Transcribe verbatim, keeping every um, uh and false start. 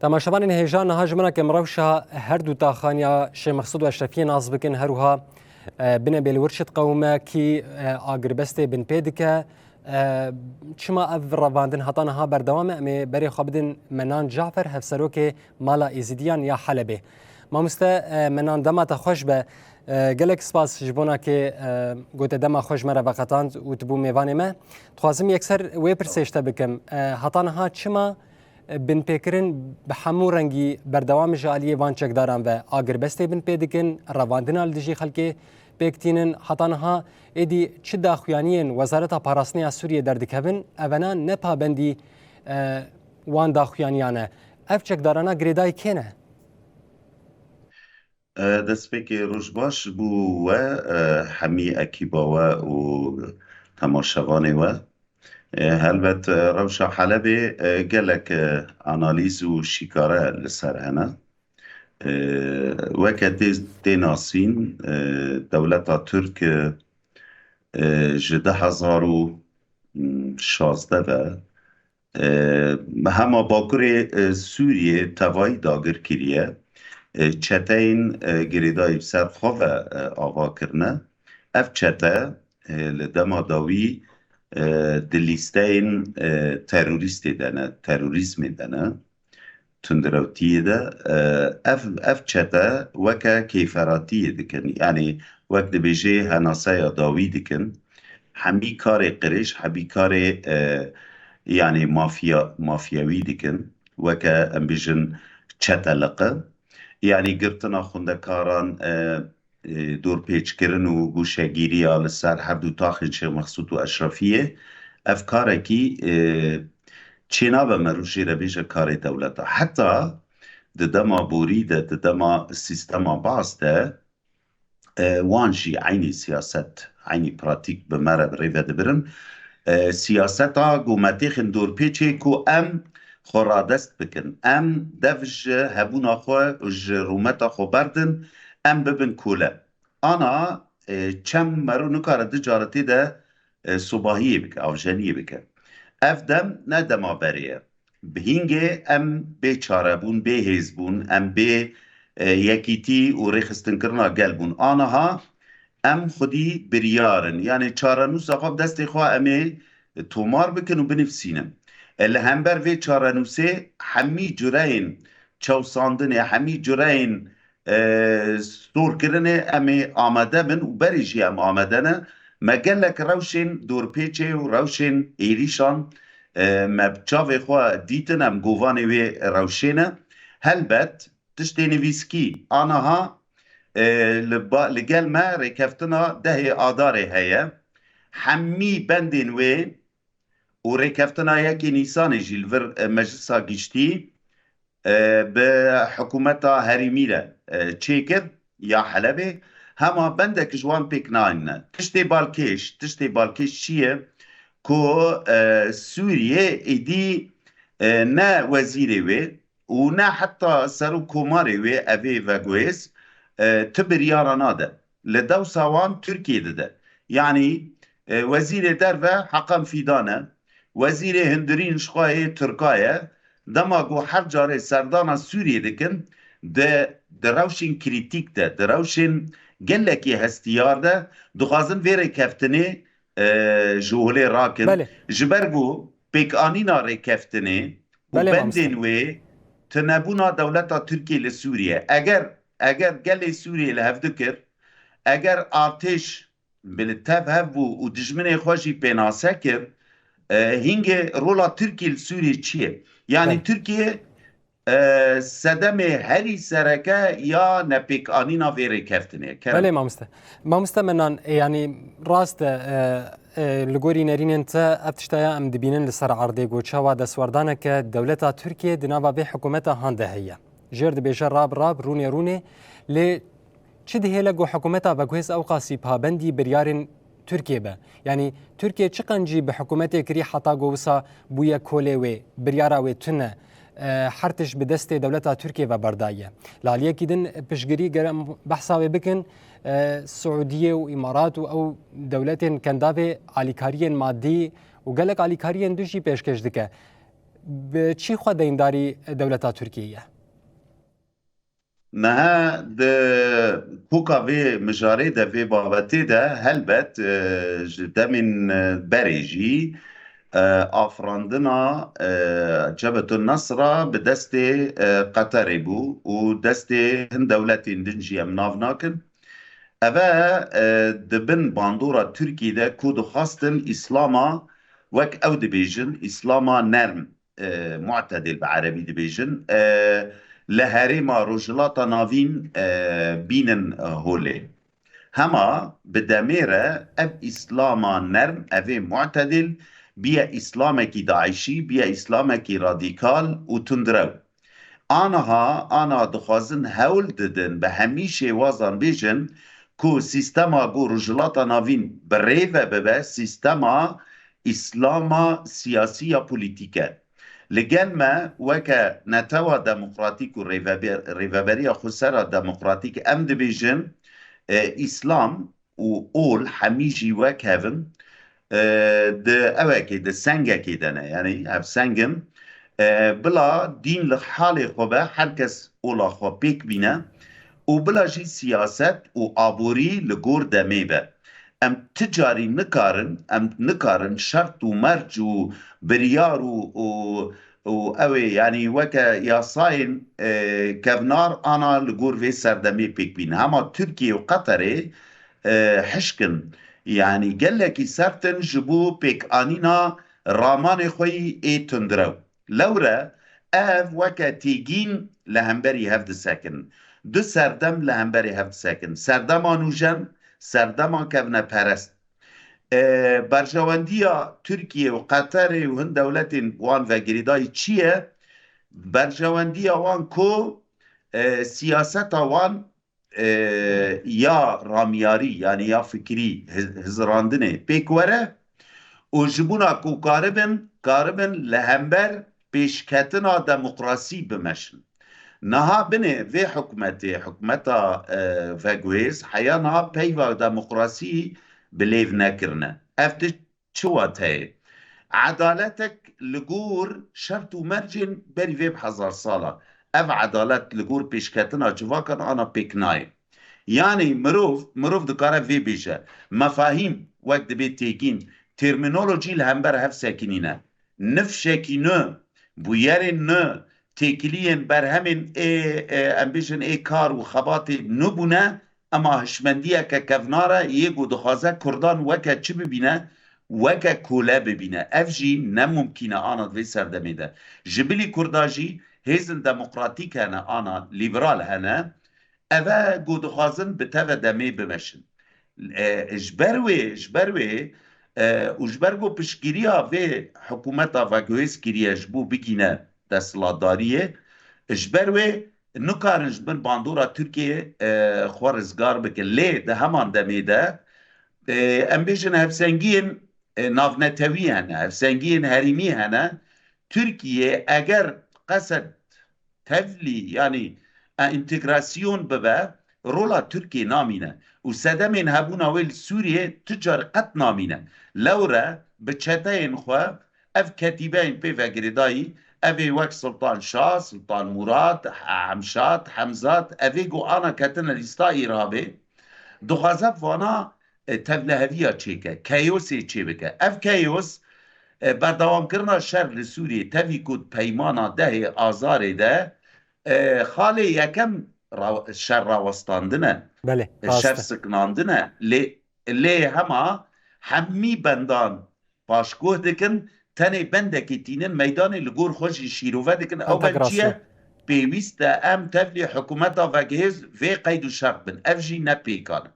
Temaşevanên hêja, niha ji min re ke em rewşa her du taxan ya Şêx Mexsûd û Eşrefiyê nas bikin, her wiha, e, binê bêlwirçit qewime kî, e, agirbestê binpê dike, e, çima ev revandin heta niha berdewam e, em ê berê xwe bidin Menan Cafer, hevserokê Mala Êzidiyan ya Helebê. Mamoste, e, Menan, dema te xweş be. E, gelek spas ji bona ke, e, gote dema xwe ji me re veqetand û tu bû mêvanê me. Dixwazim yekser wê pirsê ji te bikim. E, heta niha çima binpêkirin bi hemû rengî berdewam ji aliyê van çekdaran ve agirbestê binpê dikin, revandina li dijî xelkê pêk tînin, heta niha êdî çi daxuyaniyên Wezareta Parastinê ya Sûriyê derdikevin, evena ne pabendî, e, wan daxuyaniyan e. Ev çekdarana girêdayî kê ne? E, destpêkê roj baş bû we, e, hemî ekîba we û temaşevanê we. E, helbet, e, rewşa Helebê, e, gelek, e, analîz û şîkare li ser hene. E, weke tê, tê nasîn, e, dewleta Tirk, e, e, ji du hezar û şazdeh ve, e, hema Bakurê, e, Sûriyê tevayî dagir kiriye. E, çeteyên, e, girêdayî bi ser xwe ve, e, ava kirine. Ev çete, e, li dema dawî, e, di lîsteyên, e, terorîstê de ne, terorîzmê de ne, tundrewtiyê de, e, ev, ev çete weke keyferatiyê dikin. Yanî wek dibêjê henaseya dawî dikin. Hemî karê qirêj, hemî karê, e, yanî mafya, mafyawî dikin. Weke em bêjin çeteliqe. Yanî girtina xwendekaran, e, e, dorpêçkirin û goşegîriya li ser her du taxên Şêx Mexsûd û Eşrefiyê, ev karekî, e, çênabe meriv jê re bêje karê dewleta. Heta di dema borî de, di dema sîstema Baas de, e, wan jî eynî siyaset, eynî pratîk bi me re bi rê ve dibirin. E, siyaseta ku me têxin dorpêçê ku em xwe radest bikin, em dev ji hebûna xwe û ji rûmeta xwe berdin, em bibin kole. Ana, e, çem mero nikare du caretê de, e, sobahiyê bike, avjeniyê bike. Ev dem ne dema berê ye. Bi hîngê em bê çare bûn, bê hêz bûn, em bê, e, yekîtî û rêxistinkirina gel bûn. Aniha em xwedî biryar in. Yanî çarenûsa xwe bi destê xwe em ê tomar bikin û binivîsînin. E, li hember vê çarenûsê hemî cureyên çewsandinê, hemî cureyên e, storkirinê em ê amade bin û berê jî em amade ne. Me gelek rewşên dorpêçê û rewşên êrîşan, e, me bi çavê xwe dîtin, em govanê wê rewşê ne. Helbet tiştê nivîskî aniha, e, li ba-, li gel me rêkeftina dehê Adarê heye. Hemî bendên wê û rêkeftina yekê Nîsanê jî li vir, e, Meclisa Giştî, e, bi hikûmeta herêmî re, e, çêkir ya Helebê, hema bendek ji wan pêk nayîne. Tiştê balkêş, tiştê balkêş çi ye? Ku, e, Sûriyê êdî, e, ne wezîrê wê û ne heta serokkomarê wê evê veguhêz, e, ti biryara nade. Li dewsa wan Tirkiyê dide. Yanî, e, wezîrê derve Hakan Fîdan e, wezîrê hundirîn ji xwe yê Tirka ye. Dema ku her carê serdana Sûriyê dikin, di, di rewşên krîtîk de, di rewşên gelekî hestiyar de, dixwazin vê rêkeftinê, e, ji holê rakin. Belê. Ji ber ku pêkanîna rêkeftinê û Belê, bendên mamoste. wê tunebûna dewleta Tirkiyê li Sûriye. Eger, eger gelê Sûriyê li hev dikir, eger artêş bi li tev hev bû û dijminê xwe jî pênase kir, e, hîngê rola Tirkiyê li Sûriyê çi ye? Yanî Belê. Tirkiye, e, sedemê herî sereke ya nepêkanîna vê rêkeftinê ye. Kerem. Belê mamoste. Mamoste Menan, e, yanî rast e, e, e, li gorî nerînên te ev tiştaya em dibînin li ser erdê ku çawa destwerdaneke dewleta Tirkiye di nava vê hikûmeta han de heye. Jêr dibêje rab rab, rûnê rûnê, lê çi dihêle ku hikûmeta veguhêz ewqasî pabendî biryarên Tirkiye be? Yanî Tirkiye çi qencî bi hikûmetê kirî heta ku wisa bûye kolê wê, biryara wê tune, e, her tişt bi destê dewleta Tirkiye ve berdaye. Li aliyekî din piştgirî ger em behsa wê bikin, e, Siûdiyê û Îmarat û ew dewletên kendavê alîkariyên madî û gelek alîkariyên din jî pêşkêş dike. bi çî xwe deyndarî dewleta Tirkiyê ye? Niha di koka vê mijarê de, vê babetê de helbet, e, ji demên, e, berê jî, e, afirandina, e, Cebhetun Nesra bi destê, e, Qeterê bû û destê hin dewletên din jî em nav nakin. Eve, e, di bin bandora Tirkiyê de ku dixwastin Îslama, wek ew dibêjin, Îslama nerm, e, mu'tedil bi erebî dibêjin, e, li herêma Rojhilata Navîn, e, bînin holê. Hema bi demê re ev Îslama nerm, evê mu'tedil, biye Îslamekî daişî, biye Îslamekî radîkal û tundrew. Aniha, ana dixwazin hewl didin bi hemî şêwazan bêjin ku sîstema ku Rojhilata Navîn bi rê ve bibe, sîstema Îslama siyasî ya polîtîk e. Li gel me weke netewa demokratîk û rêvebe-, rêveberiya xwesera demokratîk em dibêjin, e, Îslam û ol hemî jî wek hev in, e, di ewekê, di sengekê de ne, yanî hevseng in. E, bila dîn li halê xwe be, her kes ola xwe pêk bîne û bila jî siyaset û aborî li gor demê be. Em ti carî nikarin, em nikarin şert û merc û biryar û, û, û ew ê, yanî weke yasayên, e, kevnar ana li gor vê serdemê pêk bîn. Hema Tirkiye û Qeterê, e, hişk in. Yanî gelekî sert in ji bo pêkanîna ramanê xwe yî ê tundrew. Lewre ev weke têgîn li hemberî hev disekin. Du serdem li hemberî hev disekin. Serdema nûjen, serdema kevneperest. E, berjewendiya Tirkiye û Qeterê û hin dewletên wan ve girêdayî çi ye? Berjewendiya wan ku, e, siyaseta wan, e, ya ramyarî, yanî ya fikirî, hiz-, hizirandinê pêk were û ji bona ku karibin, karibin li hember pêşketina demokrasî bimeşin. Niha binê vê hikûmetê, hikûmeta, e, veguhêz, heya niha peyva demokrasî bi lêv nekirine. Ev tişt çi wateyê? Edaletek li gor şert û mercên berî vê bi hezar sala. Ev edalet li gor pêşketina civakan ana pêk nayê. Yanî mirov, mirov dikare vê bêje. Mefahîm, wek dibê têgîn, termînolojî li hember hev sekinîne. Nifşekî nû, bûyerên nû, têkiliyên berhemên ê, ê, em bêjin ê kar û xebatê nû bûne, ema hişmendiyeke kevnar e yê ku dixwaze Kurdan weke çi bibîne, weke kole bibîne. Ev jî ne mumkîn e ana di vê serdemê de. Ji bilî Kurda jî hêzên demokratîk hene, ana lîberal hene. Eve ku dixwazin bi teve demê bimeşin. E, ji ber wê, ji ber wê, e, û ji ber ku piştgiriya vê hikûmeta veguhêz kiriye ji bo bigîne desthilatdariyê, ji ber wê nikarin ji bin bandora Tirkiyê, e, xwe rizgar bikin. Lê di heman demê de, e, em bêjin hevsengiyên, e, navnetewî hene, hevsengiyên herêmî hene. Tirkiye eger qesed tevlî, yanî, e, întegrasyon bibe, rola Tirkiyê namîne. Û sedemên hebûna wê li Sûriyê tu car qet namîne. Lewre bi çeteyên xwe ev ketîbeyên pê ve girêdayî, ev ê wek Sultan Şah, Sultan Murad, Hemşad, Hemzat, ev ê ku ana ketine lîsta îrhabê, dixwaze vana, e, tevliheviya çêke, keyosê çêbike. Ev keyos, e, berdewamkirina şer li Sûriyê, tevî ku peymana dehê Azarê de, e, xalê yekem ra-, şer rawestandin e. Belê, E, rast şer e. Siknandin e. Lê, lê hema hemî bendan paşguh dikin, tenê bendekê tînin meydanê, li gor xwe jî şîrove dikin. Ew bend çi Entegrasyon. ye? Pêwîst e em tevlî hikûmeta veguhêz vê qeyd û şert bin. Ev jî ne pêkan e.